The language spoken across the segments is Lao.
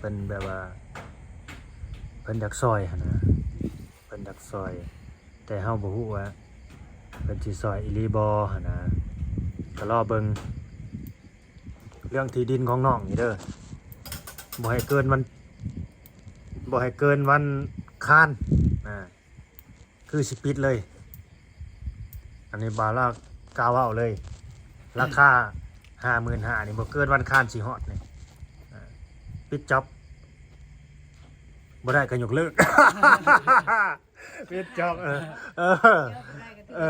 พิ่ນແບບວ່າ ເພິ່ນຢາກຊ່ອຍຫັ້ນນະ ເພິ່ນຢາກຊ່ອຍ ແຕ່ເຮົາບໍ່ຮູ້ວ່າເພິ່ນຊິຊ່ອຍອີ່ຫຼີບໍ່ຫັ້ນນະ ກໍລໍເບິ່ງ ເລື່ອງທີ່ດິນຂອງນ້ອງນີ້ເດີ ບໍ່ໃຫ້ເກີນວັນ ບໍ່ໃຫ້ເກີນວັນຄານນະ ຄືຊິປິດເລີຍ. ອັນນີ້ບ່າວລາວກ່າວເວົ້າເລີຍ ລາຄາຫ້າໝື່ນຫ້ານີ້ ບໍ່ເກີນວັນຄານຊິຮອດນີ້ ອ່າ ປິດຈັອບ ບໍ່ໄດ້ກໍຍົກເລີກ ປິດຈັອບ ເອີ ເອີ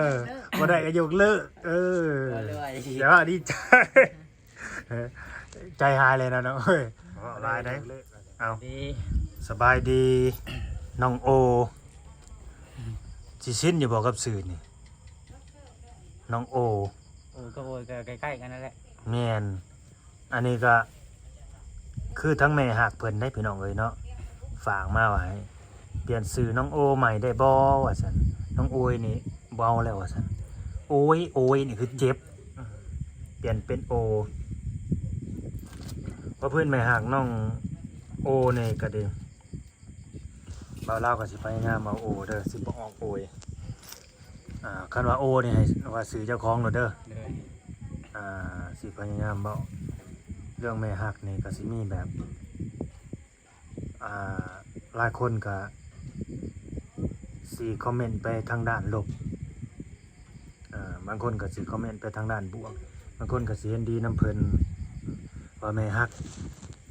ບໍ່ໄດ້ກໍຍົກເລີກ ເອີ ບໍ່ໄດ້ ຢ່າວ່າດີໃຈ ໃຈຫາຍເລີຍນະນ້ອງເອີຍ ເວົ້າຫຼາຍໄດ໋. ເອົາ ດີ ສະບາຍດີນ້ອງໂອ ຊິຊິນຢູ່ບໍ່ກັບຊື່ນີ້ ນ້ອງໂອ? ໂອກັບໂອຍກໍໃກ້ໆກັນນັ້ນແຫຼະ. ແມ່ນ ອັນນີ້ກໍຄືທາງແມ່ຮັກເພິ່ນໄດ໋ພີ່ນ້ອງເອີຍເນາະ ຝາກມາວ່າໃຫ້ປ່ຽນຊື່ນ້ອງໂອໃໝ່ໄດ້ບໍ່ວ່າຊັ້ນ ນ້ອງໂອຍນີ້ບໍ່ເອົາແລ້ວວ່າຊັ້ນ ໂອຍ ໂອຍນີ້ຄືເຈັບ ປ່ຽນເປັນໂອ ວ່າເພິ່ນແມ່ຮັກນ້ອງໂອນີ້ກໍດີ ບ່າວລາວກໍຊິພະຍາຍາມເອົາໂອເດີ ຊິບໍ່ອອກໂອຍ ອ່າ ຄັນວ່າໂອນີ້ໃຫ້ວ່າຊື່ເຈົ້າຂອງໂລດເດີ ໂດຍ ອ່າ ຊິພະຍາຍາມເວົ້າ ເລື່ອງແມ່ຮັກນີ້ກໍຊິມີແບບ ອ່າ ຫຼາຍຄົນກໍຊິຄອມເມັນໄປທາງດ້ານລົບ ອ່າ ບາງຄົນກໍຊິຄອມເມັນໄປທາງດ້ານບວກ ບາງຄົນກໍຊິເຫັນດີນຳເພິ່ນ ວ່າແມ່ຮັກ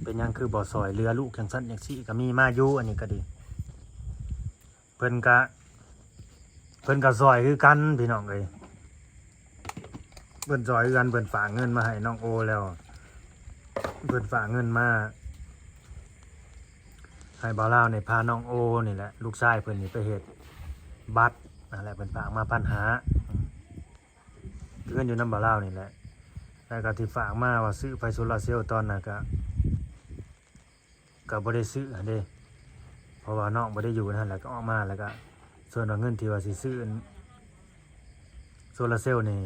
ເປັນຫຍັງຄືບໍ່ຊ່ອຍເຫຼືອລູກຈັ່ງຊັ້ນຈັ່ງຊີ້ ກໍມີມາຢູ່ ອັນນີ້ກໍດີ ເພິ່ນກະ ເພິ່ນກະຊ່ອຍຄືກັນພີ່ນ້ອງເອີຍ ເພິ່ນຊ່ອຍຄືກັນ ເພິ່ນຝາກເງິນມາໃຫ້ນ້ອງໂອແລ້ວ ເພິ່ນຝາກເງິນມາໃຫ້ບ່າວລາວນີ້ ພານ້ອງໂອນີ້ແຫຼະ ລູກຊາຍເພິ່ນນີ້ໄປເຮັດບັດ ນັ້ນແຫຼະ ເພິ່ນຝາກມາພັນຫ້າ ເງິນຢູ່ນຳບ່າວລາວນີ້ແຫຼະ ແລ້ວກະທີ່ຝາກມາວ່າຊື້ໄຟໂຊລາເຊວຕອນນັ້ນກະ ກໍບໍ່ໄດ້ຊື້ຫັ້ນເດ້ ເພາະວ່ານ້ອງບໍ່ໄດ້ຢູ່ນັ້ນ ແລ້ວກໍອອກມາ ແລ້ວກໍສ່ວນວ່າເງິນທີ່ວ່າຊິຊື້ອັນໂຊລາເຊວນີ້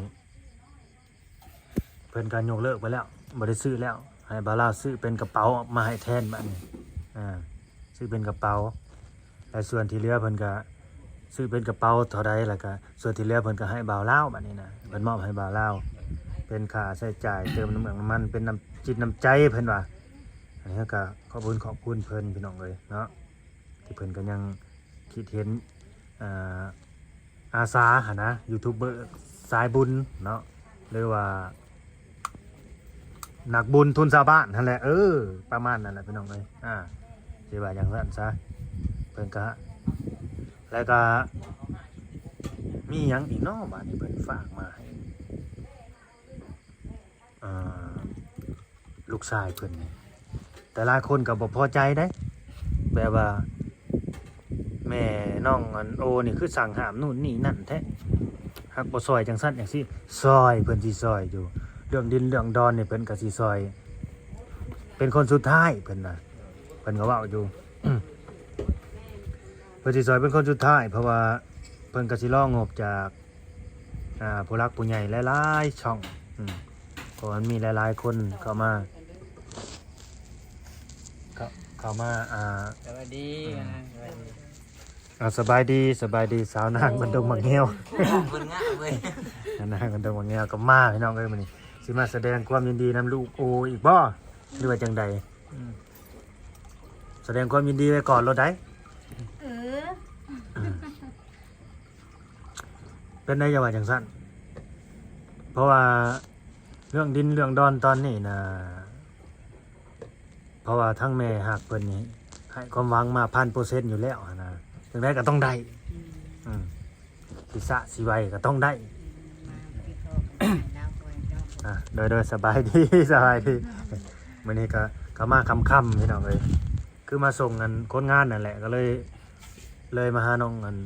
ເພິ່ນກໍຍົກເລີກໄປແລ້ວ ບໍ່ໄດ້ຊື້ແລ້ວ ໃຫ້ບ່າວລາວຊື້ເປັນກະເປົາມາໃຫ້ແທນບາດນີ້ ອ່າ ຊື້ເປັນກະເປົາ ແລະ ສ່ວນທີ່ເຫຼືອເພິ່ນກະຊື້ເປັນກະເປົາເທົ່າໃດ ແລ້ວກະສ່ວນທີ່ເຫຼືອເພິ່ນກະໃຫ້ບ່າວລາວ ບາດນີ້ນະ ເພິ່ນມອບໃຫ້ບ່າວລາວ ເປັນຄ່າໃຊ້ຈ່າຍ ເຕີມນ້ຳມັນ ນ້ຳມັນ ເປັນນ້ຳຈິດນ້ຳໃຈເພິ່ນວ່າ ອັນນີ້ເຮົາກໍຂອບຄຸນ ຂອບຄຸນເພິ່ນພີ່ນ້ອງເອີຍເນາະ ທີ່ເພິ່ນກໍຍັງຄິດເຫັນ ອ່າ ອາສາຫັ້ນນະ ຢູທູບເບີສາຍບຸນເນາະ ຫຼືວ່ານັກບຸນທຶນຊາວບ້ານຫັ້ນແຫຼະ ເອີ ປະມານນັ້ນແຫຼະພີ່ນ້ອງເອີຍ ອ່າ ຊິວ່າຈັ່ງຊັ້ນຊະ ເພິ່ນກະ ແລ້ວກະມີຫຍັງອີກເນາະ ບາດນີ້ເພິ່ນຝາກມາໃຫ້ ອ່າ ລູກຊາຍເພິ່ນນີ້ ແຕ່ຫຼາຍຄົນກໍບໍ່ພໍໃຈເດ້ ແບບວ່າແມ່ນ້ອງອັນໂອນີ້ຄືສັ່ງຫ້າມໂນ່ນນີ້ນັ້ນແທ້ ຫາກບໍ່ຊ່ອຍຈັ່ງຊັ້ນຈັ່ງຊີ້ ຊ່ອຍ ເພິ່ນຊິຊ່ອຍຢູ່ ເລື່ອງດິນເລື່ອງດອນນີ້ເພິ່ນກໍຊິຊ່ອຍ ເປັນຄົນສຸດທ້າຍເພິ່ນວ່າ ເພິ່ນກໍເວົ້າຢູ່ ເພິ່ນຊິຊ່ອຍເປັນຄົນສຸດທ້າຍ ເພາະວ່າເພິ່ນກໍຊິລໍງົບຈາກ ອ່າ ຜູ້ຫຼັກຜູ້ໃຫຍ່ຫຼາຍໆຊ່ອງ ອືມ ເພາະມັນມີຫຼາຍໆຄົນເຂົ້າມາ ເຂົ້າ ເຂົ້າມາ ອ່າ ສະບາຍດີ ອືມ ນາງ ສະບາຍດີ ອ່າ ສະບາຍດີ ສະບາຍດີ ສາວນາງ ໂອ້ຍ ບ້ານດົງໝາກແງວ ເພິ່ນງາມເວີຍ ສາວນາງບ້ານດົງໝາກແງວກໍມາ ພີ່ນ້ອງເອີຍ ມື້ນີ້ຊິມາສະແດງຄວາມຍິນດີນຳລູກໂອອີກບໍ່ ຫຼືວ່າຈັ່ງໃດ? ອືມ ສະແດງຄວາມຍິນດີໄວ້ກ່ອນໂລດໃດ ເອີ ເປັນໄດ ຢ່າວ່າຈັ່ງຊັ້ນ ເພາະວ່າເລື່ອງດິນເລື່ອງດອນຕອນນີ້ນະ ເພາະວ່າທາງແມ່ຮັກເພິ່ນນີ້ໃຫ້ຄວາມຫວັງມາພັນເປີເຊັນຢູ່ແລ້ວຫັ້ນນະ ຈັ່ງໃດກໍຕ້ອງໄດ້ ອືມ ອືມ ຊິຊ້າຊິໄວກໍຕ້ອງໄດ້ ມາຕິດຕໍ່ກັນໄດ້ແລ້ວ ອ່າ ໂດຍ ໂດຍ ສະບາຍດີ ສະບາຍດີ ມື້ນີ້ກໍເຂົ້າມາຄ່ຳໆ ພີ່ນ້ອງເອີຍ ຄືມາສົ່ງອັນຄົນງານນັ້ນແຫຼະ ກໍເລີຍ ເລີຍມາຫານ້ອງອັນ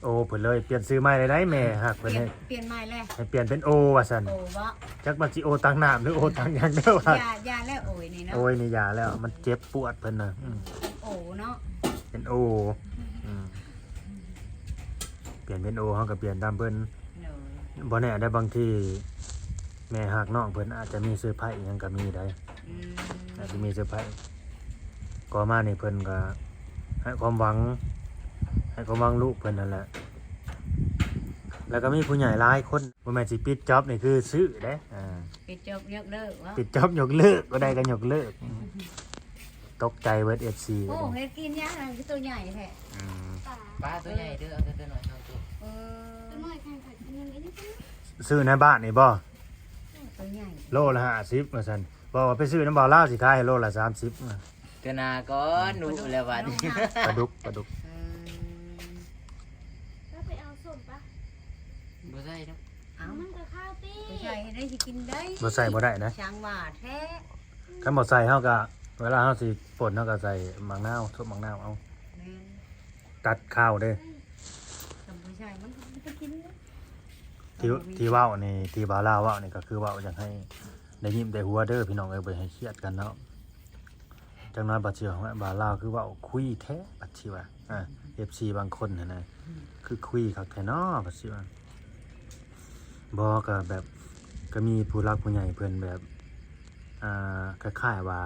ໂອເພິ່ນເລີຍ ປ່ຽນຊື່ໃໝ່ເລີຍໄດ໋ ແມ່ຮັກເພິ່ນ ປ່ຽນ ໃຫ້ ປ່ຽນໃໝ່ແລ້ວ ໃຫ້ປ່ຽນເປັນໂອວ່າຊັ້ນ ໂອບໍ່ ຈັກວ່າຊິໂອຕັກນ້ຳ ຫຼືໂອຕັກຫຍັງເດີວ່າ ຢ່າ ຢ່າແລ້ວ ໂອຍນີ້ເນາະ ໂອຍນີ້ຢ່າແລ້ວ ມັນເຈັບປວດເພິ່ນນະ ອືມ ໂອເນາະ ເປັນໂອ ອືມ ປ່ຽນເປັນໂອ ເຮົາກໍປ່ຽນຕາມເພິ່ນ ໂດຍ ບໍ່ແນ່ໄດ໋ ບາງທີແມ່ຮັກນ້ອງເພິ່ນອາດຈະມີເຊີໄພອີ່ຫຍັງກໍມີໄດ໋ ອືມ ອາດຈະມີເຊີໄພ ກໍມານີ້ເພິ່ນກໍໃຫ້ຄວາມຫວັງ ໃຫ້ຄວາມຫວັງລູກເພິ່ນນັ້ນແຫຼະ ແລ້ວກໍມີຜູ້ໃຫຍ່ຫຼາຍຄົນ ບໍ່ແມ່ນຊິປິດຈັອບນີ້ ຄືຊື້ເດ້ ອ່າ ປິດຈັອບຍົກເລີກວະ ປິດຈັອບຍົກເລີກ ບໍ່ໄດ້ກໍຍົກເລີກ ຕົກໃຈເບິດ ເອັຟຊີ ໂອ້ ເຮັດກິນຫຍັງ ຄືໂຕໃຫຍ່ແທ້ ອືມ ປາໂຕໃຫຍ່ເດີ້ ເອົາແຕ່ໂຕນ້ອຍສອງໂຕ ເອີ ໂຕນ້ອຍແພງກວ່າ ຊື້ໃນບ້ານນີ້ບໍ່? ໂຕໃຫຍ່ ໂລລະຫ້າສິບວ່າຊັ້ນ ບໍ່ ວ່າໄປຊື້ນຳບ່າວລາວ ຊິຂາຍໃຫ້ໂລລະສາມສິບ ເທື່ອໜ້າກ່ອນ ອືມ ໜູແລ້ວບັດນີ້ ປາດຸກ ປາດຸກ ເອີ ແລ້ວໄປເອົາສົ້ມປະ ບໍ່ໃສ່ດອກ ເອົ້າ ມັນກໍຄາວຕິ ບໍ່ໃສ່ໃຫ້ໄດ້ ຊິກິນໄດ້ ບໍ່ໃສ່ບໍ່ໄດ້ນະ ຊ່າງວ່າແທ້ ຄັນບໍ່ໃສ່ເຮົາກໍ ເວລາເຮົາຊິປົ່ນ ເຮົາກໍໃສ່ໝາກນາວ ສົ້ມໝາກນາວເອົາ ແມ່ນ ຕັດຄາວເດ້ ຄັນບໍ່ໃສ່ມັນກໍບໍ່ໄດ້ກິນເດ້ ທີ່ ທີ່ເວົ້ານີ້ ທີ່ບ່າວລາວເວົ້ານີ້ ກໍຄືເວົ້າຢາກໃຫ້ໄດ້ຍິ້ມໄດ້ຫົວເດີພີ່ນ້ອງເອີຍ ບໍ່ໃຫ້ຄຽດກັນເນາະ ຈັກໜ້ອຍບັດຊິວ່າ ບ່າວລາວຄືເວົ້າຄຸຍແທ້ ບັດຊິວ່າ ອ່າ ເອັຟຊີບາງຄົນຫັ້ນນະ ອືມ ຄືຄຸຍຄັກແທ້ເນາະ ບັດຊິວ່າ ບໍ່ ກໍແບບ ກໍມີຜູ້ຫຼັກຜູ້ໃຫຍ່ເພິ່ນແບບ ອ່າ ຄ້າຍໆວ່າ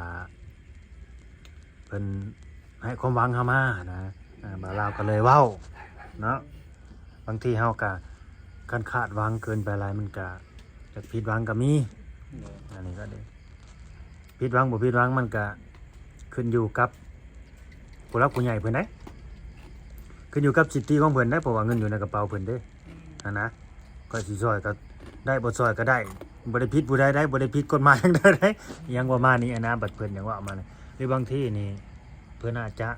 ເພິ່ນໃຫ້ຄວາມຫວັງເຮົາມານະ ອ່າ ບ່າວລາວກໍເລີຍເວົ້າເນາະ ບາງທີເຮົາກໍ ຄັນຄາດຫວັງເກີນໄປຫຼາຍ ມັນກໍຢາກຜິດຫວັງກໍມີ ໂດຍ ອັນນີ້ກໍດີ ຜິດຫວັງບໍ່ຜິດຫວັງ ມັນກໍຂຶ້ນຢູ່ກັບຜູ້ຫຼັກຜູ້ໃຫຍ່ເພິ່ນເດ້ ຂຶ້ນຢູ່ກັບສິດທິຂອງເພິ່ນເດ້ ເພາະວ່າເງິນຢູ່ໃນກະເປົາເພິ່ນເດ້ ຫັ້ນນະ ຂ້ອຍຊິຊ່ອຍກໍໄດ້ ບໍ່ຊ່ອຍກໍໄດ້ ບໍ່ໄດ້ຜິດຜູ້ໃດໃດ ບໍ່ໄດ້ຜິດກົດໝາຍຫຍັງໃດໃດ ອີ່ຫຍັງປະມານນີ້ ອັນນະ ບັດເພິ່ນຫຍັງເວົ້າມານະ ຫຼືບາງທີນີ້ ເພິ່ນອາດຈະ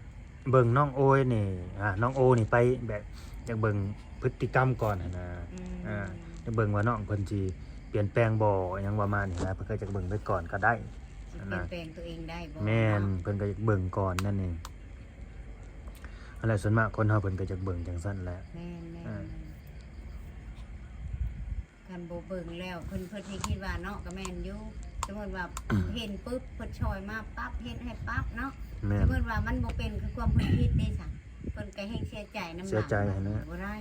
ເບິ່ງນ້ອງໂອຍນີ້ ອ່າ ນ້ອງໂອນີ້ໄປແບບຢາກເບິ່ງພຶດຕິກຳກ່ອນຫັ້ນນະ ອືມ ອ່າ ຢາກເບິ່ງວ່ານ້ອງເພິ່ນຊິປ່ຽນແປງບໍ່ ຫຍັງປະມານນີ້ນະ ເພິ່ນກໍຢາກເບິ່ງໄປກ່ອນກໍໄດ້ ຊິປ່ຽນແປງຕົວເອງໄດ້ບໍ່ ແມ່ນ ເນາະ ເພິ່ນກໍຢາກເບິ່ງກ່ອນນັ້ນເອງ ຫັ້ນແຫຼະ ສ່ວນມາກຄົນເຮົາເພິ່ນກໍຢາກເບິ່ງຈັ່ງຊັ້ນແຫຼະ ແມ່ນໆ ອ່າ ຄັນບໍ່ເບິ່ງແລ້ວ ເພິ່ນ ເພິ່ນຊິຄິດວ່າເນາະ ກໍແມ່ນຢູ່ ສົມມຸດວ່າ ເຫັນປຶບ ເພິ່ນຊ່ອຍມາປັບ ເຮັດໃຫ້ປັບເນາະ ແມ່ນ ສົມມຸດວ່າມັນບໍ່ເປັນຄືຄວາມເພິ່ນຄິດເດ້ຊັ້ນ ເພິ່ນກໍແຮ່ງເສຍໃຈນຳ ເສຍໃຈຫັ້ນແຫຼະ ບໍ່ໄດ້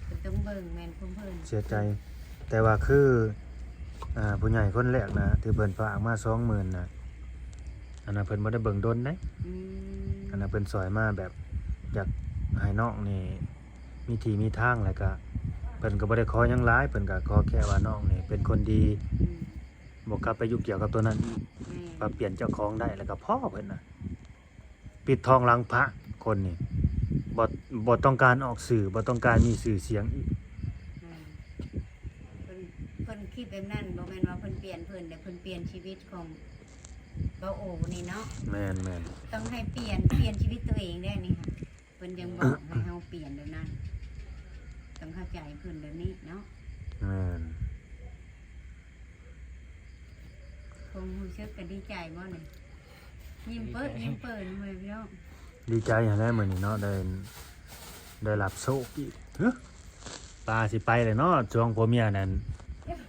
ເພິ່ນຕ້ອງເບິ່ງ ແມ່ນຄວາມເພິ່ນ ເສຍໃຈ ແຕ່ວ່າຄື ອ່າ ຜູ້ໃຫຍ່ຄົນແລກນະ ທີ່ເພິ່ນຝາກມາສອງໝື່ນນະ ອັນນັ້ນເພິ່ນບໍ່ໄດ້ເບິ່ງດົນເດ້ ອືມ ອັນນັ້ນເພິ່ນຊ່ອຍມາແບບຢາກໃຫ້ນ້ອງນີ້ ມີທີ່ມີທາງ ແລ້ວກະເພິ່ນກໍບໍ່ໄດ້ຂໍຫຍັງຫຼາຍ ເພິ່ນກໍຂໍແຄ່ວ່ານ້ອງນີ້ເປັນຄົນດີ ອືມ ບໍ່ກັບໄປຫຍຸ້ງກ່ຽວກັບຕົວນັ້ນອີກ ແມ່ນ ວ່າປ່ຽນເຈົ້າຂອງໄດ້ ແລ້ວກໍພໍ ເພິ່ນນະ ປິດທອງຫຼັງພະ ຄົນນີ້ ບໍ່ ບໍ່ຕ້ອງການອອກຊື່ ບໍ່ຕ້ອງການມີຊື່ສຽງອີກ ແມ່ນ ເພິ່ນ ເພິ່ນຄິດແບບນັ້ນ ບໍ່ແມ່ນວ່າເພິ່ນປ່ຽນເພິ່ນ ແຕ່ເພິ່ນປ່ຽນຊີວິດຂອງບ່າວໂອນີ້ເນາະ ແມ່ນໆ ຕ້ອງໃຫ້ປ່ຽນ ປ່ຽນຊີວິດຕົວເອງເດ້ນີ້ ເພິ່ນຍັງບອກໃຫ້ເຮົາປ່ຽນແບບນັ້ນ ຕ້ອງເຂົ້າໃຈເພິ່ນແບບນີ້ເນາະ ແມ່ນ ຄວາມຮູ້ສຶກກໍດີໃຈບໍ່ນີ້? ຍິ້ມເປີດຍິ້ມເປີດ ພໍ່ແມ່ພີ່ນ້ອງ ດີໃຈຫັ້ນແຫຼະມື້ນີ້ເນາະ ໄດ້ ໄດ້ຮັບໂຊກອີກ ຮະ ປາຊິໄປແລ້ວເນາະ ຊ່ວງຜົວເມຍນັ້ນ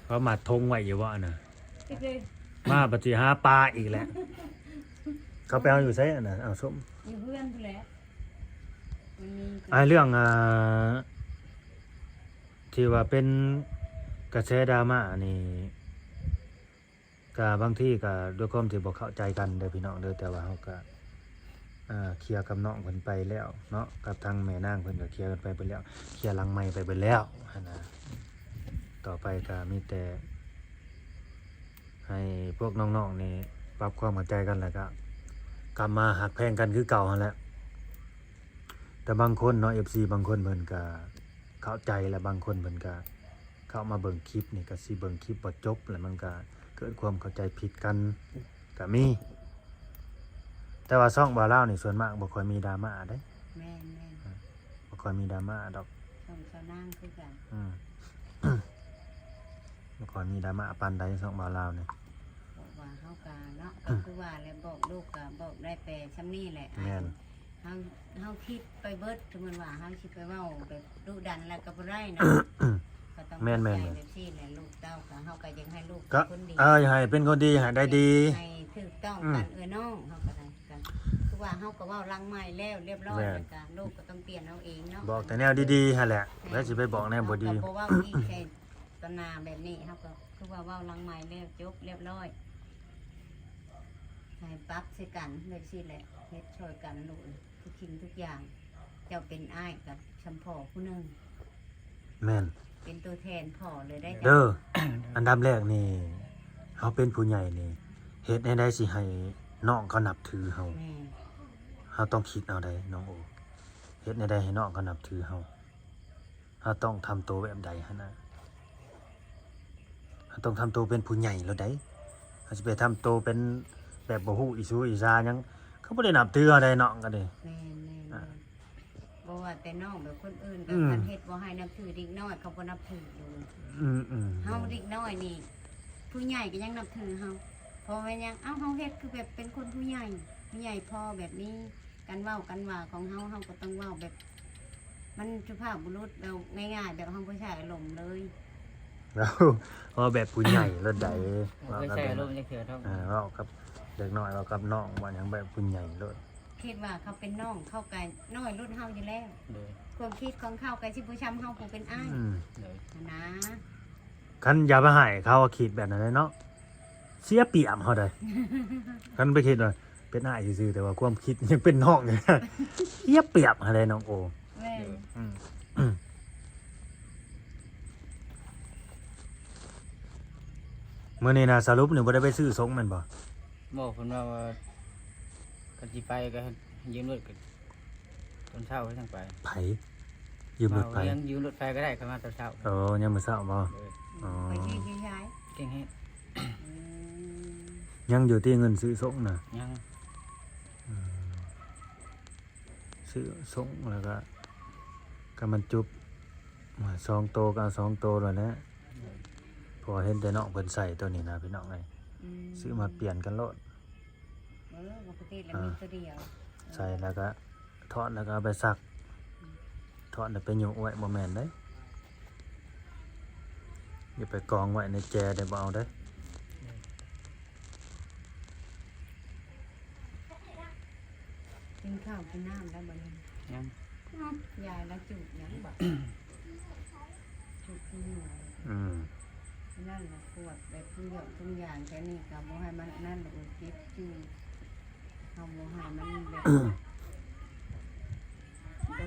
ເຂົາມັດຖົງໄວ້ຢູ່ບໍ່ຫັ້ນນະ ມາບັດຊິຫາປາອີກແຫຼະ ເຂົາໄປເອົາຢູ່ໃສຫັ້ນນະ ເອົາສົ້ມ ຢູ່ເຮືອນພຸ້ນແຫຼະ ມັນມີ ອ່າ ເລື່ອງ ອ່າ ທີ່ວ່າເປັນກະແສດຣາມານີ້ ກະບາງທີກະດ້ວຍຄວາມທີ່ບໍ່ເຂົ້າໃຈກັນເດີພີ່ນ້ອງເດີ ແຕ່ວ່າເຮົາກະ ອ່າ ເຄຍກັບນ້ອງເພິ່ນໄປແລ້ວເນາະ ກັບທາງແມ່ນາງເພິ່ນກະເຄຍກັນໄປເບິດແລ້ວ ເຄຍຫຼັງໄມໄປເບິດແລ້ວຫັ້ນນະ ຕໍ່ໄປກະມີແຕ່ ໃຫ້ພວກນ້ອງໆນີ້ປັບຄວາມເຂົ້າໃຈກັນ ແລ້ວກະກັບມາຮັກແພງກັນຄືເກົ່າຫັ້ນແຫຼະ ແຕ່ບາງຄົນເນາະ ເອັຟຊີບາງຄົນເພິ່ນກະເຂົ້າໃຈ ແລະບາງຄົນເພິ່ນກະເຂົ້າມາເບິ່ງຄລິບນີ້ ກະຊິເບິ່ງຄລິບບໍ່ຈົບ ແລ້ວມັນກະເກີດຄວາມເຂົ້າໃຈຜິດກັນກະມີ ແຕ່ວ່າຊ່ອງບ່າວລາວນີ້ສ່ວນມາກບໍ່ຄ່ອຍມີດຣາມາເດ້ ແມ່ນໆ ບໍ່ຄ່ອຍມີດຣາມາດອກ ຊ່ອງສາວນາງຄືກັນ ອືມ ບໍ່ຄ່ອຍມີດຣາມາປານໃດຊ່ອງບ່າວລາວນີ້ ບອກວ່າເຮົາກະເນາະ ກໍຄືວ່າແຫຼະ ບອກລູກກະບອກໄດ້ແຕ່ຊ່ຳນີ້ແຫຼະ ແມ່ນ ເຮົາ ເຮົາຄິດໄປເບິດ ສົມມຸດວ່າເຮົາຊິໄປເວົ້າແບບດຸດັນແລ້ວກໍບໍ່ໄດ້ນະ ກໍຕ້ອງ ແມ່ນໆ ເຂົ້າໃຈແບບຊີ້ແຫຼະ ລູກເຕົ້າກໍ ເຮົາກໍຢາກໃຫ້ລູກເປັນຄົນດີ ເອີ ຢາກໃຫ້ເປັນຄົນດີ ໃຫ້ໄດ້ດີ ໃຫ້ຖືກຕ້ອງກັນ ອືມ ເອື້ອຍນ້ອງ ເຮົາກໍໄດ້ ກໍຄືວ່າເຮົາກໍເວົ້າຫຼັງໄມແລ້ວລຽບຮ້ອຍ ແມ່ນ ແລ້ວກໍລູກກໍຕ້ອງປ່ຽນເອົາເອງເນາະ ບອກແຕ່ແນວດີໆຫັ້ນແຫຼະ ແມ່ນ ແລ້ວຊິໄປບອກແນວບໍ່ດີ ເຮົາກໍບໍ່ເວົ້າອີກ ໃສ່ຕໍ່ໜ້າແບບນີ້ ເຮົາກໍຄືວ່າເວົ້າຫຼັງໄມແລ້ວ ຈົບລຽບຮ້ອຍ ໃຫ້ປັບໃສ່ກັນແບບຊີ້ແຫຼະ ເຮັດຊ່ອຍກັນໂລດ ທຸກສິ່ງທຸກຢ່າງ. ເຈົ້າເປັນອ້າຍກັບຊ່ຳພໍ່ຜູ້ໜຶ່ງ. ແມ່ນ. ເປັນຕົວແທນພໍ່ເລີຍໄດ໋. ເດີ ອັນດັບແລກນີ້ ເຮົາເປັນຜູ້ໃຫຍ່ນີ້ ເຮັດແນວໃດຊິໃຫ້ນ້ອງເຂົານັບຖືເຮົາ? ແມ່ນ. ເຮົາຕ້ອງຄິດເອົາໄດ໋ນ້ອງໂອ. ເຮັດແນວໃດໃຫ້ນ້ອງເຂົານັບຖືເຮົາ? ເຮົາຕ້ອງທຳໂຕແບບໃດຫັ້ນນະ? ເຮົາຕ້ອງທຳໂຕເປັນຜູ້ໃຫຍ່ໂລດໃດ໋. ເຮົາຊິໄປທຳໂຕເປັນແບບບໍ່ຮູ້ອີ່ສູອີ່ສາຫຍັງ ເຂົາບໍ່ໄດ້ນັບຖືເຮົາໃດ໋ນ້ອງກໍດີ. ແມ່ນໆ ອ່າ ບໍ່ວ່າແຕ່ນ້ອງແບບຄົນອື່ນກໍ ອືມ ຄັນເຮັດບໍ່ໃຫ້ນັບຖືເດັກນ້ອຍ ເຂົາບໍ່ນັບຖືຢູ່. ອືມໆ ເຮົາເດັກນ້ອຍນີ້ ຜູ້ໃຫຍ່ກໍຍັງນັບຖືເຮົາ ເພາະວ່າຫຍັງ? ເອົ້າ ເຮົາເຮັດຄືແບບເປັນຄົນຜູ້ໃຫຍ່ ຜູ້ໃຫຍ່ພໍແບບນີ້. ການເວົ້າການວ່າຂອງເຮົາ ເຮົາກໍຕ້ອງເວົ້າແບບມັນສຸພາບບຸລຸດ ແບບງ່າຍໆ ແບບເຮົາບໍ່ໃຊ້ອາລົມເລີຍ. ເວົ້າ ເວົ້າແບບຜູ້ໃຫຍ່ໂລດໃດ໋. ບໍ່ເຄີຍໃຊ້ອາລົມຈັກເທື່ອເນາະ. ເອີ ເວົ້າກັບເດັກນ້ອຍ ເວົ້າກັບນ້ອງ ເວົ້າຫຍັງແບບຜູ້ໃຫຍ່ໂລດ. ຄິດວ່າເຂົາເປັນນ້ອງ ເຂົາກໍນ້ອຍລຸ້ນເຮົາຢູ່ແລ້ວ. ໂດຍ. ຄວາມຄິດຂອງເຂົາກໍຊິບໍ່ຊ່ຳເຮົາຜູ້ເປັນອ້າຍ. ອືມ ໂດຍ. ຫັ້ນນະ. ຄັນຢ່າໄປໃຫ້ເຂົາຄິດແບບນັ້ນເນາະ ເສຍປຽບເຮົາໄດ໋. ຄັນໄປຄິດວ່າເປັນອ້າຍຊື່ໆ ແຕ່ວ່າຄວາມຄິດຍັງເປັນນ້ອງຢູ່ ເສຍປຽບຫັ້ນແຫຼະນ້ອງໂອ. ແມ່ນ. ອືມ ມື້ນີ້ນະ ສະຫຼຸບນີ້ບໍ່ໄດ້ໄປຊື້ສົງແມ່ນບໍ່? ບໍ່ ເພິ່ນວ່າ ວ່າ ຄັນຊິໄປກໍໃຫ້ຢືມລົດກັນ ຕອນເຊົ້າຈັ່ງໄປ. ໃຜ? ຢືມລົດໃຜ? ຍັງຢືມລົດໃຜກໍໄດ້ ຄັນມາຕອນເຊົ້າ. ໂອ້ ຍາມມື້ເຊົ້າບໍ່? ເອີ. ອໍ ໄປຢູ່ ຢູ່ໃສ? ແກ້ງແຮດ. ອືມ ຍັງຢູ່ຕິເງິນຊື້ສົງນະ? ຍັງ. ອືມ ຊື້ສົງແລ້ວກໍ ກໍມັນຈຸບ ສອງໂຕກໍເອົາສອງໂຕໂລດແຫຼະ. ເອີ. ເພາະວ່າເຫັນແຕ່ນ້ອງເພິ່ນໃສ່ໂຕນີ້ນະ ພີ່ນ້ອງເອີຍ. ອືມ ຊື້ມາປ່ຽນກັນໂລດ. ເອີ ປົກກະຕິແລ້ວມີໂຕດຽວ. ອ່າ ໃສ່ແລ້ວກໍຖອດ ແລ້ວກໍເອົາໄປຊັກ. ອືມ ຖອດແລ້ວໄປຫຍຸ້ງໄວ້ ບໍ່ແມ່ນເດ້. ຢ່າໄປກອງໄວ້ໃນແຈເດ້ ບໍ່ເອົາເດ້. ກິນເຂົ້າກິນນ້ຳແລ້ວບັດນີ້? ຍັງ. ອ້າວ ຢາຍລະຈູດຫຍັງບາດ? ຈູດຄືຫຍັງ? ອືມ ນັ້ນລະກວດແບບທຸກຢ່າງທຸກຢ່າງ ແຕ່ນີ້ກໍບໍ່ໃຫ້ມັນອັນນັ້ນ ລະອຸເຈັບຈູດ ເຮົາບໍ່ໃຫ້ມັນແບ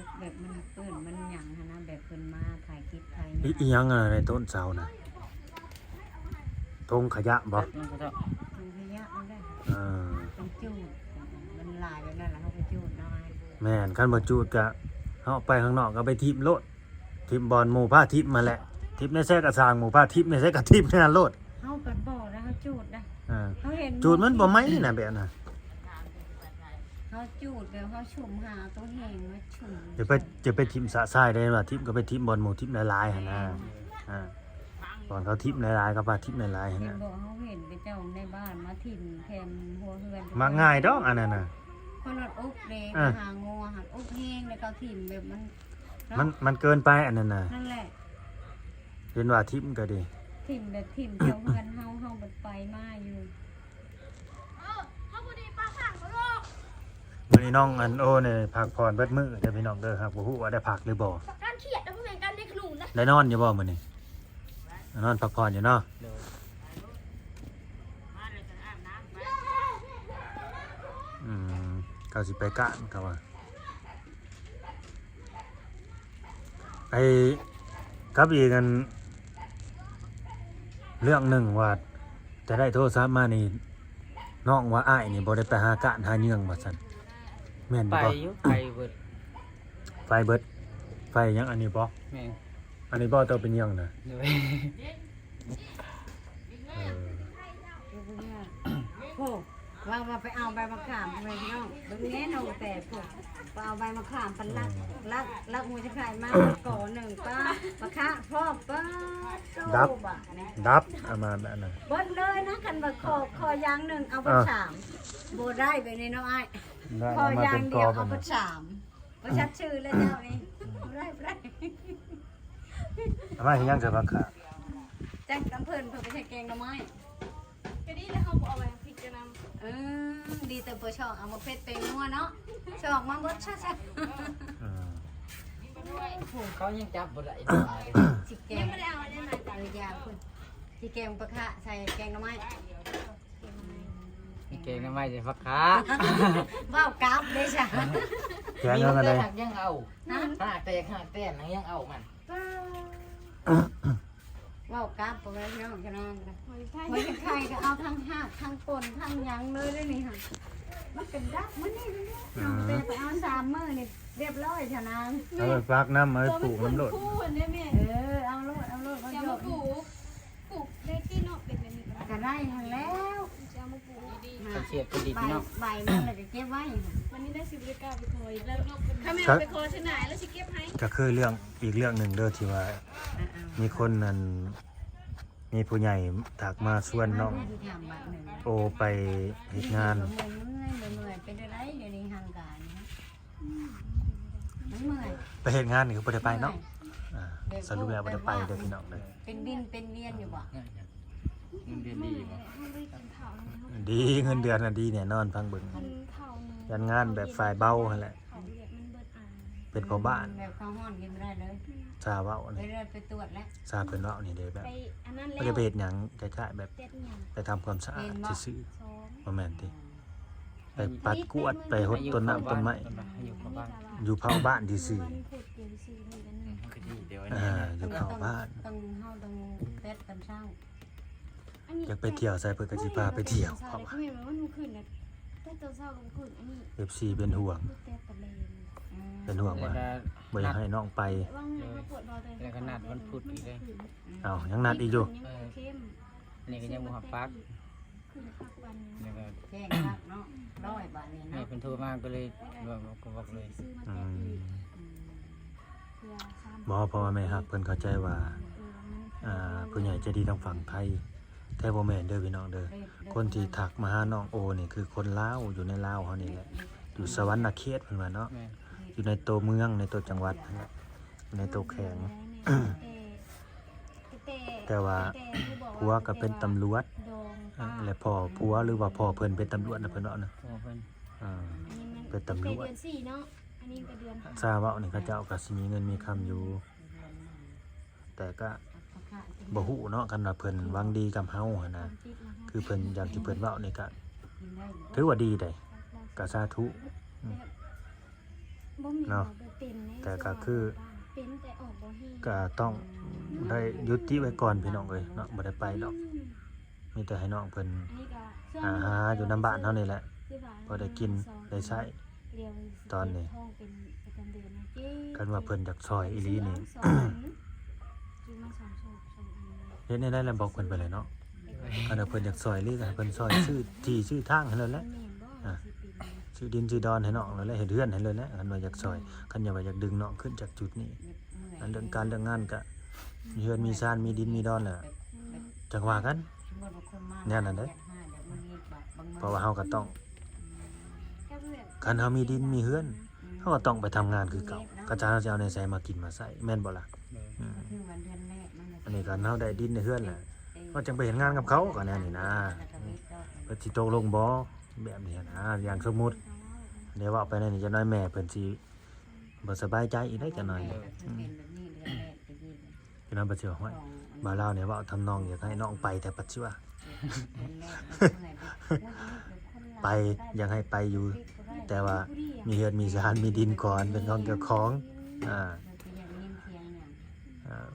ບ ແບບມັນເປື້ອນມັນຫຍັງຫັ້ນນະ ແບບເພິ່ນມາຖ່າຍຄລິບຖ່າຍຫຍັງ. ອີ ອີຫຍັງອັນນັ້ນໃນຕົ້ນເສົານະ? ຖົງຂະຫຍະບໍ່? ຖົງຂະຫຍະ. ຖົງຂະຫຍະນັ້ນແຫຼະ. ເອີ ຕ້ອງຈູດ ມັນຫຼາຍແບບນັ້ນລະ ເຮົາກໍຈູດເນາະ. ແມ່ນ ຄັນບໍ່ຈູດກະ ເຮົາໄປຂ້າງນອກກໍໄປຖິ້ມໂລດ ຖິ້ມບ່ອນໝູ່ພາຖິ້ມຫັ້ນແຫຼະ. ຖິ້ມໃນໃສກໍຊ່າງ ໝູ່ພາຖິ້ມໃນໃສກໍຖິ້ມໃນນັ້ນໂລດ. ເຮົາກໍບໍ່ນະ ເຮົາຈູດນະ. ອ່າ ເຮົາເຫັນ ຈູດມັນບໍ່ໄໝ້ນະແບບນັ້ນ. ເຮົາຈູດແບບເຮົາຊຸ່ມ ຫາເອົາໂຕແຫ້ງມາຊຸ່ມ. ຢ່າໄປ ຢ່າໄປຖິ້ມຊະຊາຍເດ້ ວ່າຖິ້ມກໍໄປຖິ້ມບ່ອນໝູ່ຖິ້ມຫຼາຍໆຫັ້ນນະ. ແມ່ນ. ອ່າ ບ່ອນເຂົາຖິ້ມຫຼາຍໆ ເຂົາພາຖິ້ມຫຼາຍໆຫັ້ນນະ. ເຫັນບໍ່ ເຮົາເຫັນເຂົາເຈົ້າໃນບ້ານມາຖິ້ມແຄມຫົວເຮືອນ. ມັກງ່າຍດອກອັນນັ້ນນະ. ຄົນລະອົບເດ້. ອ່າ ຫາງົວຫັ້ນອົບແຮງ ແລ້ວເຂົາຖິ້ມແບບມັນ ເນາະ ມັນ ມັນເກີນໄປອັນນັ້ນນະ. ນັ້ນແຫຼະ. ເຫັນວ່າຖິ້ມກໍດີ ຖິ້ມແບບຖິ້ມແຖວເຮືອນເຮົາ ເຮົາບັດໄປມາຢູ່. ເອີ ເຮົາບໍ່ໄດ້ປາກທາງບໍ່ລອກ. ມື້ນີ້ນ້ອງອັນໂອນີ້ພັກຜ່ອນເບິດມື້ເດີພີ່ນ້ອງເດີ. ຫາກບໍ່ຮູ້ວ່າໄດ້ພັກຫຼືບໍ່. ປາກການຂຽດນະ ບໍ່ແມ່ນການເດັກໜູນນະ. ໄດ້ນອນຢູ່ບໍ່ມື້ນີ້? ນອນພັກຜ່ອນຢູ່ເນາະ. ໂດຍ. ອືມ ເຂົາຊິໄປການ ເຂົາວ່າ. ໄອ້ ກັບອີກອັນ ເລື່ອງໜຶ່ງວ່າ ແຕ່ໄດ້ໂທລະສັບມານີ້ ນ້ອງວ່າອ້າຍນີ້ບໍ່ໄດ້ໄປຫາການຫາເຫຍື່ອງວ່າຊັ້ນ ແມ່ນຢູ່ບໍ່? ໄປຢູ່ ໄປເບິດ. ໄປເບິດ. ໄປຫຍັງ ອັນນີ້ບໍ່? ແມ່ນ. ອັນນີ້ບໍ່ ໂຕເປັນຫຍັງນະ? ໂດຍ. ເອີ ໂອ້ ວ່າ ວ່າໄປເອົາໃບມະຂາມ ພໍ່ແມ່ພີ່ນ້ອງ ເບິ່ງແນ່ນ້ອງແຕພຸ້ນ ໄປເອົາໃບມະຂາມ ໄປລັກ ລັກ ລັກຫົວຈະໄຂ່ມາ ກໍໜຶ່ງ ປ້າ ປະຄະພ້ອມ ປ້າ ໂຕ ດັບ ບາດນີ້ ດັບ ເອົາມາແບບນັ້ນ ເບິດເລີຍນະ. ຄັນວ່າຂໍ ຂໍຢ່າງໜຶ່ງ ເອົາເບິດ ອ່າ ສາມ ບໍ່ໄດ້ແບບນີ້ເນາະອ້າຍ. ຂໍຢ່າງດຽວ ເອົາເບິດສາມ. ບໍ່ຊັກຊື່ແລ້ວເຈົ້ານີ້ ບໍ່ໄດ້ ບໍ່ໄດ້. ເອົາມາເຮັດຫຍັງໃສ່ຜັກຂາ? ຈັກນຳເພິ່ນ ເພິ່ນໄປໃສ່ແກງໜໍ່ໄມ້. ກໍດີແລ້ວ ເຮົາບໍ່ເອົາໃບມະພິກກັນນຳ. ເອີ ດີແຕ່ບໍ່ຊອກເອົາໝາກເຜັດແປ້ງນົວເນາະ ຊອກມາເບິດຊະ. ອືມ ໂອ້ ເຂົາຍັງຈັບບໍ່ໄດ້. ຊິແກງ ຍັງບໍ່ໄດ້ເອົາອັນນັ້ນມາ. ເອີ ຢ່າພຸ້ນ ຊິແກງປາຄະໃສ່ແກງໜໍ່ໄມ້. ແກງໜໍ່ໄມ້ ອືມ ແກງ ແກງໜໍ່ໄມ້ໃສ່ຜັກຂາ ເວົ້າກັບເດ້ຊະ ແກງເອົາອັນໃດ ຫາກຍັງເອົາ ຫາກແຕກຫາກແຕນຫາກຍັງເອົາມັນ ເວົ້າກັບ ພໍ່ແມ່ພີ່ນ້ອງ ພີ່ນ້ອງ ຫົວໄຂ່ກໍເອົາທັງຮາກທັງກົ້ນທັງຫຍັງເລີຍເດ້ນີ້ຫັ້ນ ມັນກະດັບມື້ນີ້ເດ້ ເອົາແຕ່ໄປເອົາສາມມື້ນີ້ຮຽບຮ້ອຍຊະນາງ ເອົາໄປຝັກນຳ ເອົາໄປປູກນຳໂລດ ເອີ ເອົາໂລດ ເອົາໂລດ ເອົາໂລດ ເອົາໂລດ ປູກ ປູກໄດ້ຕິເນາະ ເປັນແບບນີ້ກໍໄດ້ ກໍໄດ້ຫັ້ນແລ້ວ ຊິເອົາມາປູກ ຄັນເສຍເປັນດິນເນາະ ໃບ ໃບມັນແລ້ວກໍເກັບໄວ້ ວັນນີ້ໄດ້ຊິບໍ່ໄດ້ກ້າໄປຂໍອີກແລ້ວ ຄັນແມ່ນໄປຂໍເທື່ອໜ້າແລ້ວຊິເກັບໃຫ້ ກໍຄືເລື່ອງ ອີກເລື່ອງໜຶ່ງເດີ ທີ່ວ່າ ອ່າໆ ມີຄົນນັ້ນ ມີຜູ້ໃຫຍ່ທັກມາຊວນນ້ອງໂອໄປເຮັດງານ ເມື່ອຍ ເມື່ອຍ ເມື່ອຍ ເປັນຈັ່ງໃດດຽວນີ້ຮ່າງກາຍ ມັນເມື່ອຍ ໄປເຮັດງານນີ້ຄືບໍ່ໄດ້ໄປເນາະ ອ່າ ສະຫຼຸບແລ້ວບໍ່ໄດ້ໄປເດີພີ່ນ້ອງເດີ ເປັນວິນເປັນວຽນຢູ່ບໍ່ ເງິນເດືອນດີບໍ່ ດີ ເງິນເດືອນນະດີແນ່ນອນ ຟັງເບິ່ງ ຢ້ານງານແບບຝ່າຍເບົາຫັ້ນແຫຼະ ເປັນພໍ່ບ້ານ ແບບເຂົ້າຮ້ອນກິນບໍ່ໄດ້ເລີຍ ຊາເວົ້ານີ້ ໄປເລີຍ ໄປຕວດແລ້ວ ຊາເພິ່ນເວົ້ານີ້ເດ້ ແບບ ໄປອັນນັ້ນແລ້ວ ບໍ່ໄດ້ໄປເຮັດຫຍັງ ຄ້າຍໆແບບ ເຮັດຫຍັງ ໄປທຳຄວາມສະອາດຊື່ໆ ບໍ່ແມ່ນຕິ ໄປປັດກວາດ ໄປຫົດຕົ້ນນ້ຳຕົ້ນໄມ້ ຢູ່ເຂົາບ້ານ ຢູ່ເຂົ້າບ້ານຊື່ໆ ມັນກໍດີແຕ່ວ່າ ເອີ ຢູ່ເຂົ້າບ້ານ ຕ້ອງ ເຮົາຕ້ອງແຕ່ຕອນເຊົ້າ ຢາກໄປທ່ຽວໃສເພິ່ນກໍຊິພາໄປທ່ຽວ ເຂົາວ່າ ເອັຟຊີເປັນຫ່ວງ ເປັນຫ່ວງວ່າ ບໍ່ຢາກໃຫ້ນ້ອງໄປ ແລ້ວກໍນັດວັນພຸດອີກເດ້ ເອົ້າ ຍັງນັດອີກຢູ່ ເອີ ນີ້ກໍຍັງບໍ່ຮັບປາກ ແຈ້ງຄັກເນາະ ຮ້ອຍບາດນີ້ເນາະ ແມ່ເພິ່ນໂທມາກໍເລີຍ ບອກເລີຍ ອືມ ບໍ່ ເພາະວ່າແມ່ຮັກເພິ່ນເຂົ້າໃຈວ່າ ອ່າ ຜູ້ໃຫຍ່ໃຈດີທາງຝັ່ງໄທ ແທ້ບໍ່ແມ່ນເດີພີ່ນ້ອງເດີ ຄົນທີ່ທັກມາຫານ້ອງໂອນີ້ຄືຄົນລາວ ຢູ່ໃນລາວເຮົານີ້ແຫຼະ ຢູ່ສະຫວັນນະເຂດເພິ່ນວ່າເນາະ ຢູ່ໃນໂຕເມືອງ ໃນໂຕຈັງຫວັດຫັ້ນແຫຼະ ໃນໂຕແຂວງ ແຕ່ວ່າຜົວກໍເປັນຕຳຫຼວດ ແລະພໍ່ຜົວ ຫຼືວ່າພໍ່ເພິ່ນເປັນຕຳຫຼວດນະ ເພິ່ນເວົ້ານະ ເປັນຕຳຫຼວດ ຊາເວົ້ານີ້ ເຂົາເຈົ້າກໍຊິມີເງິນມີຄຳຢູ່ ແຕ່ກະບໍ່ຮູ້ເນາະ ຄັນວ່າເພິ່ນຫວັງດີກັບເຮົາຫັ້ນນະ ຄືເພິ່ນ ຢ່າງທີ່ເພິ່ນເວົ້ານີ້ກະຖືວ່າດີໃດ໋ ກະສາທຸ ອືມ ເນາະ ແຕ່ກະຄື ກະຕ້ອງໄດ້ຢຸດຕິໄວ້ກ່ອນພີ່ນ້ອງເອີຍເນາະ ບໍ່ໄດ້ໄປດອກ ມີແຕ່ໃຫ້ນ້ອງເພິ່ນ ອ່າ ຫາຢູ່ນຳບ້ານເຮົານີ້ແຫຼະ ພໍໄດ້ກິນໄດ້ໃຊ້ ຕອນນີ້ ຄັນວ່າເພິ່ນຢາກຊ່ອຍອີ່ຫຼີນີ້ ເຮັດແນວໃດລະບອກເພິ່ນໄປແຫຼະເນາະ ຄັນວ່າເພິ່ນຢາກຊ່ອຍອີ່ຫຼີກໍໃຫ້ເພິ່ນຊ່ອຍຊື້ທີ່ຊື້ທາງໃຫ້ໂລດແຫຼະ ອ່າ ຊື້ດິນຊື້ດອນໃຫ້ນ້ອງໂລດແຫຼະ ເຮັດເຮືອນໃຫ້ໂລດແຫຼະ ຄັນວ່າຢາກຊ່ອຍ ຄັນວ່າຢາກດຶງນ້ອງຂຶ້ນຈາກຈຸດນີ້ ອັນເລື່ອງການເລື່ອງງານກໍມີເຮືອນມີຊານ ມີດິນມີດອນແຫຼະ ຈັ່ງວ່າກັນ ແນວນັ້ນເດ້ ເພາະວ່າເຮົາກໍຕ້ອງ ຄັນເຮົາມີດິນມີເຮືອນ ເຮົາກໍຕ້ອງໄປທຳງານຄືເກົ່າ ຄັນຊັ້ນເຮົາຊິເອົາແນວໃສມາກິນມາໃຊ້ ແມ່ນບໍ່ລະ? ອືມ ອັນນີ້ຄັນເຮົາໄດ້ດິນໄດ້ເຮືອນແລ້ວ ເຮົາຈັ່ງໄປເຮັດງານກັບເຂົາ ກໍແນວນີ້ນະ ເພິ່ນຊິຕົກລົງບໍ່ ແບບນີ້ນະ ຢ່າງສົມມຸດ ໄດ້ເວົ້າໄປແນວນີ້ ຈັກໜ້ອຍແມ່ເພິ່ນຊິ ບໍ່ສະບາຍໃຈອີກເດ້ ຈັກໜ້ອຍ ເອີ ອືມ ຈັກໜ້ອຍເພິ່ນຊິວ່າ ຫ້ວຍ ບ່າວລາວນີ້ເວົ້າທຳນອງຢາກໃຫ້ນ້ອງໄປແທ້ ປັດຊິວ່າ ໄປ ຢາກໃຫ້ໄປຢູ່ ແຕ່ວ່າມີເຮືອນມີຊານ ມີດິນກ່ອນ ເປັນຂອງເຈົ້າຂອງ ອ່າ ອ່າ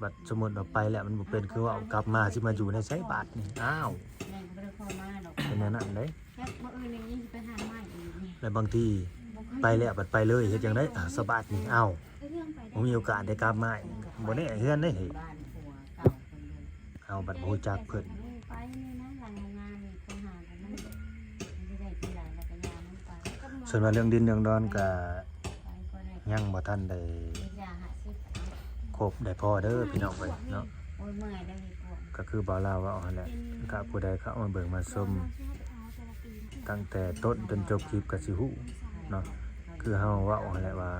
ບັດສົມມຸດວ່າໄປແລ້ວມັນບໍ່ເປັນຄືເວົ້າ ກັບມາຊິມາຢູ່ໃນໃສບາດນີ້ ອ້າວ ເປັນແນວນັ້ນເດ້. ແລ້ວບາງທີໄປແລ້ວບັດໄປເລີຍ ເຮັດຈັ່ງໃດ ອາ ສະບາດນີ້ ອ້າວ ບໍ່ມີໂອກາດໄດ້ກັບມາອີກ ບໍ່ແນ່ເຮືອນເດ້ ເຮົາບັດບໍ່ຮູ້ຈັກເພິ່ນ. ສ່ວນວ່າເລື່ອງດິນເລື່ອງດອນກະຍັງບໍ່ທັນໄດ້ຄົບໄດ້ພໍເດີພີ່ນ້ອງເອີຍເນາະ ກະຄືບ່າວລາວເວົ້າຫັ້ນແຫຼະ ກະຜູ້ໃດເຂົ້າມາເບິ່ງມາຊົມ ຕັ້ງແຕ່ຕົ້ນຈົນຈົບຄລິບກໍຊິຮູ້ເນາະ ຄືເຮົາເວົ້າຫັ້ນແຫຼະວ່າ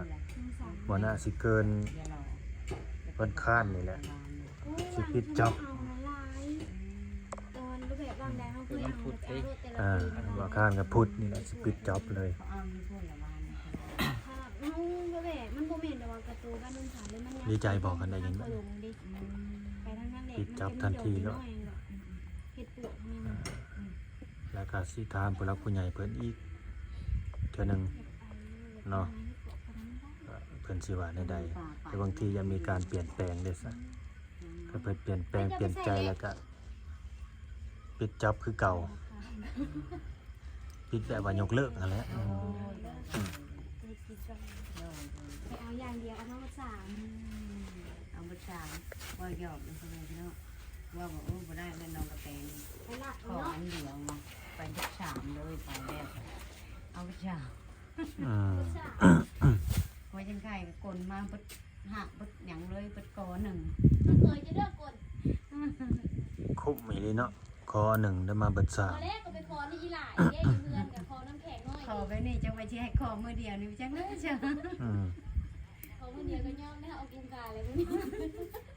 ບໍ່ໜ້າຊິເກີນວັນອັງຄານນີ້ແຫຼະ ຊິປິດຈັອບ ອາ ວັນອັງຄານກັບພຸດນີ້ແຫຼະ ຊິປິດຈັອບເລີຍ. ດີໃຈບໍ່ ຄັນໄດ້ຍິນແບບນີ້ ປິດຈັອບທັນທີເລີຍ. ເຮັດປວກນີ້ນະ ອືມ ອືມ ແລ້ວກໍຊິຖາມຜູ້ຫຼັກຜູ້ໃຫຍ່ເພິ່ນອີກເທື່ອໜຶ່ງເນາະ ວ່າເພິ່ນຊິວ່າແນວໃດ. ແຕ່ບາງທີຍັງມີການປ່ຽນແປງເດ້ຊະ ຖ້າເພິ່ນປ່ຽນແປງປ່ຽນໃຈແລ້ວກໍປິດຈັອບຄືເກົ່າ. ປິດແບບວ່າຍົກເລີກຫັ້ນແຫຼະ. ໂອ້ຍ ອືມ ໄປເອົາຢ່າງດຽວ ເອົາມາໝົດສາມ ອືມ ເອົາໝົດສາມ ເວົ້າຫຍອກເດ້ພໍ່ແມ່ພີ່ນ້ອງ ເວົ້າວ່າ ໂອ້ ບໍ່ໄດ້ແລ້ວ ນ້ອງກະແຕນີ້ ຂໍອັນດຽວມາ ໄປເບິດສາມເລີຍ ໄປແລ້ວ ເອົາໝົດສາມ ອືມ ວ່າຈັ່ງໃດກໍກົນມາເບິດ ຫາກເບິດຫຍັງເລີຍ ເບິດກໍໜຶ່ງ ເຄີຍຈະເລືອກກົນ ຄຸ້ມອີ່ຫຼີເນາະ ຂໍໜຶ່ງໄດ້ມາເບິດສາມ ພໍແລ້ວກໍໄປຂໍໃນອີ່ຫຼ້າເດ້ ຢູ່ເຮືອນກໍຂໍນ້ຳແຂງໜ້ອຍ ຂໍແບບນີ້ ຈັກວ່າຊິໃຫ້ຂໍມື້ດຽວນີ້ ຈັກເລີຍຈ້ະ ອືມ ຂໍມື້ດຽວກໍຍອມແລ້ວ ເອົາກຸງກາແລ້ວມື້ນີ້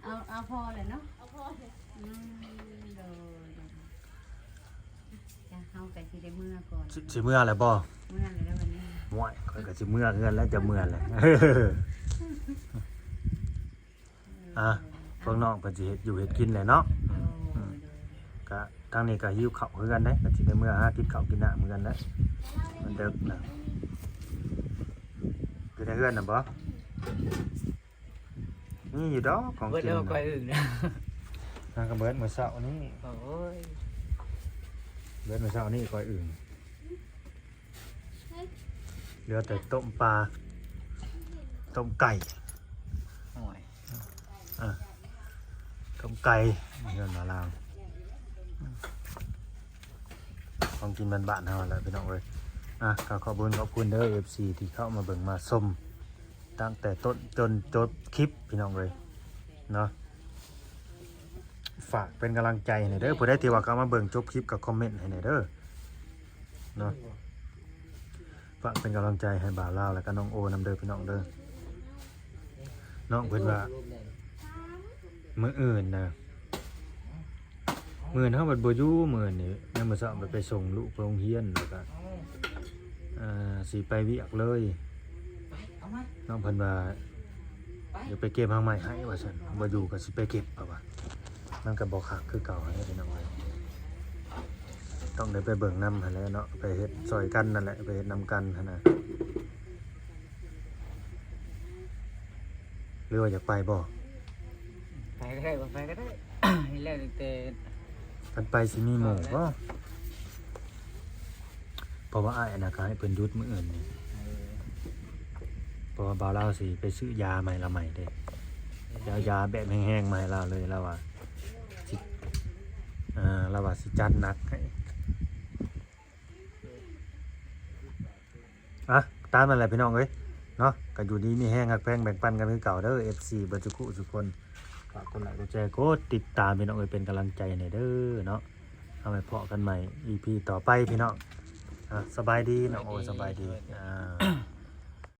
ເອົາ ເອົາພໍແຫຼະເນາະ ເອົາພໍແຫຼະ ອືມ ໂດຍ ໂດຍ. ຈ້ະ ເຮົາກໍຊິໄດ້ເມືອກ່ອນ ຊິ ຊິເມືອແລ້ວບໍ່? ເມືອແລ້ວບັດນີ້ ໂອ້ຍ ຂ້ອຍກໍຊິເມືອເຮືອນແລ້ວ ຈະເມືອແລ້ວ ອ່ະ ເອີ ພວກນ້ອງເພິ່ນຊິເຮັດຢູ່ເຮັດກິນແຫຼະເນາະ ໂດຍ ອືມ ໂດຍ ກະທາງນີ້ກະຫິວເຂົ້າຄືກັນເດ້ ກະຊິໄດ້ເມືອຫາກິນເຂົ້າກິນນ້ຳຄືກັນແຫຼະ ມັນເດິກແລ້ວ ຢູ່ໃນເຮືອນນະບໍ່? ມີຢູ່ດອກຂອງກິນ ເບິດແລ້ວ ກ້ອຍອຶ່ງນະ ຫາກະເບິດມື້ເຊົ້ານີ້ ໂອ້ຍ ເບິດມື້ເຊົ້ານີ້ກ້ອຍອຶ່ງ ເຫຼືອແຕ່ຕົ້ມປາ ຕົ້ມໄກ່ ໂອ້ຍ ອ່ະ ຕົ້ມໄກ່ ເຮືອນມາລາວ ຂອງກິນບ້ານໆເຮົາແຫຼະພີ່ນ້ອງເອີຍ. ອ່ະ ກໍຂອບຄຸນຂອບຄຸນເດີ ເອັຟຊີ ທີ່ເຂົ້າມາເບິ່ງມາຊົມ ຕັ້ງແຕ່ຕົ້ນຈົນຈົບຄລິບພີ່ນ້ອງເອີຍເນາະ. ຝາກເປັນກຳລັງໃຈໃຫ້ແດ່ເດີ ຜູ້ໃດທີ່ວ່າເຂົ້າມາເບິ່ງຈົບຄລິບກໍຄອມເມັນໃຫ້ແດ່ເດີເນາະ. ຝາກເປັນກຳລັງໃຈໃຫ້ບ່າວລາວ ແລ້ວກໍນ້ອງໂອນຳເດີພີ່ນ້ອງເດີ. ນ້ອງເພິ່ນວ່າມື້ອື່ນນະ ມື້ອື່ນເຮົາບັດບໍ່ຢູ່ ມື້ອື່ນນີ້ ຍາມມື້ເຊົ້າບັດໄປສົ່ງລູກໄປໂຮງຮຽນ ແລ້ວກໍ ອ່າ ຊິໄປວຽກເລີຍ. ນ້ອງເພິ່ນວ່າ ຢາກໄປເກັບຫາກໄມ້ໃຫ້ວ່າຊັ້ນ ບໍ່ຢູ່ກໍຊິໄປເກັບ ເພິ່ນວ່າ. ມັນກໍບໍ່ຄັກຄືເກົ່າຫັ້ນແຫຼະພີ່ນ້ອງເອີຍ ຕ້ອງໄດ້ໄປເບິ່ງນຳຫັ້ນແຫຼະເນາະ ໄປເຮັດຊ່ອຍກັນນັ້ນແຫຼະ ໄປເຮັດນຳກັນຫັ້ນນະ. ຫຼືວ່າຢາກໄປບໍ່? ໄປກໍໄດ້ ບໍ່ໄປກໍໄດ້ ແລ້ວແຕ່ ຄັນໄປຊິມີໝູ່ບໍ່? ເພາະວ່າອ້າຍອັນນັ້ນກໍໃຫ້ເພິ່ນຢຸດມື້ອື່ນນີ້ ເອີ ເພາະວ່າບ່າວລາວຊິໄປຊື້ຢາໃໝ່ລະໃໝ່ເດ້ ເອີ ຢາ ຢາແບບແຮງໆມາໃຫ້ລາວເລີຍ ລາວວ່າຊິ ເອີ ລາວວ່າຊິຈັດໜັກໃຫ້. ອ່ະ ຕາມນັ້ນແຫຼະພີ່ນ້ອງເອີຍເນາະ ກໍຢູ່ດີມີແຮງ ຮັກແພງແບ່ງປັນກັນຄືເກົ່າເດີ ເອັຟຊີ ເບິດທຸກຜູ້ທຸກຄົນ. ຝາກກົດໄລກ໌ ກົດແຊ ກົດຕິດຕາມພີ່ນ້ອງເອີຍ ເປັນກຳລັງໃຈໃຫ້ແດ່ເດີເນາະ. ເອົາໄວ້ພໍ້ກັນໃໝ່ ອີພີ ຕໍ່ໄປພີ່ນ້ອງ. ອ່ະ ສະບາຍດີນ້ອງໂອ ສະບາຍດີ ສະບາຍດີ ອ່າ.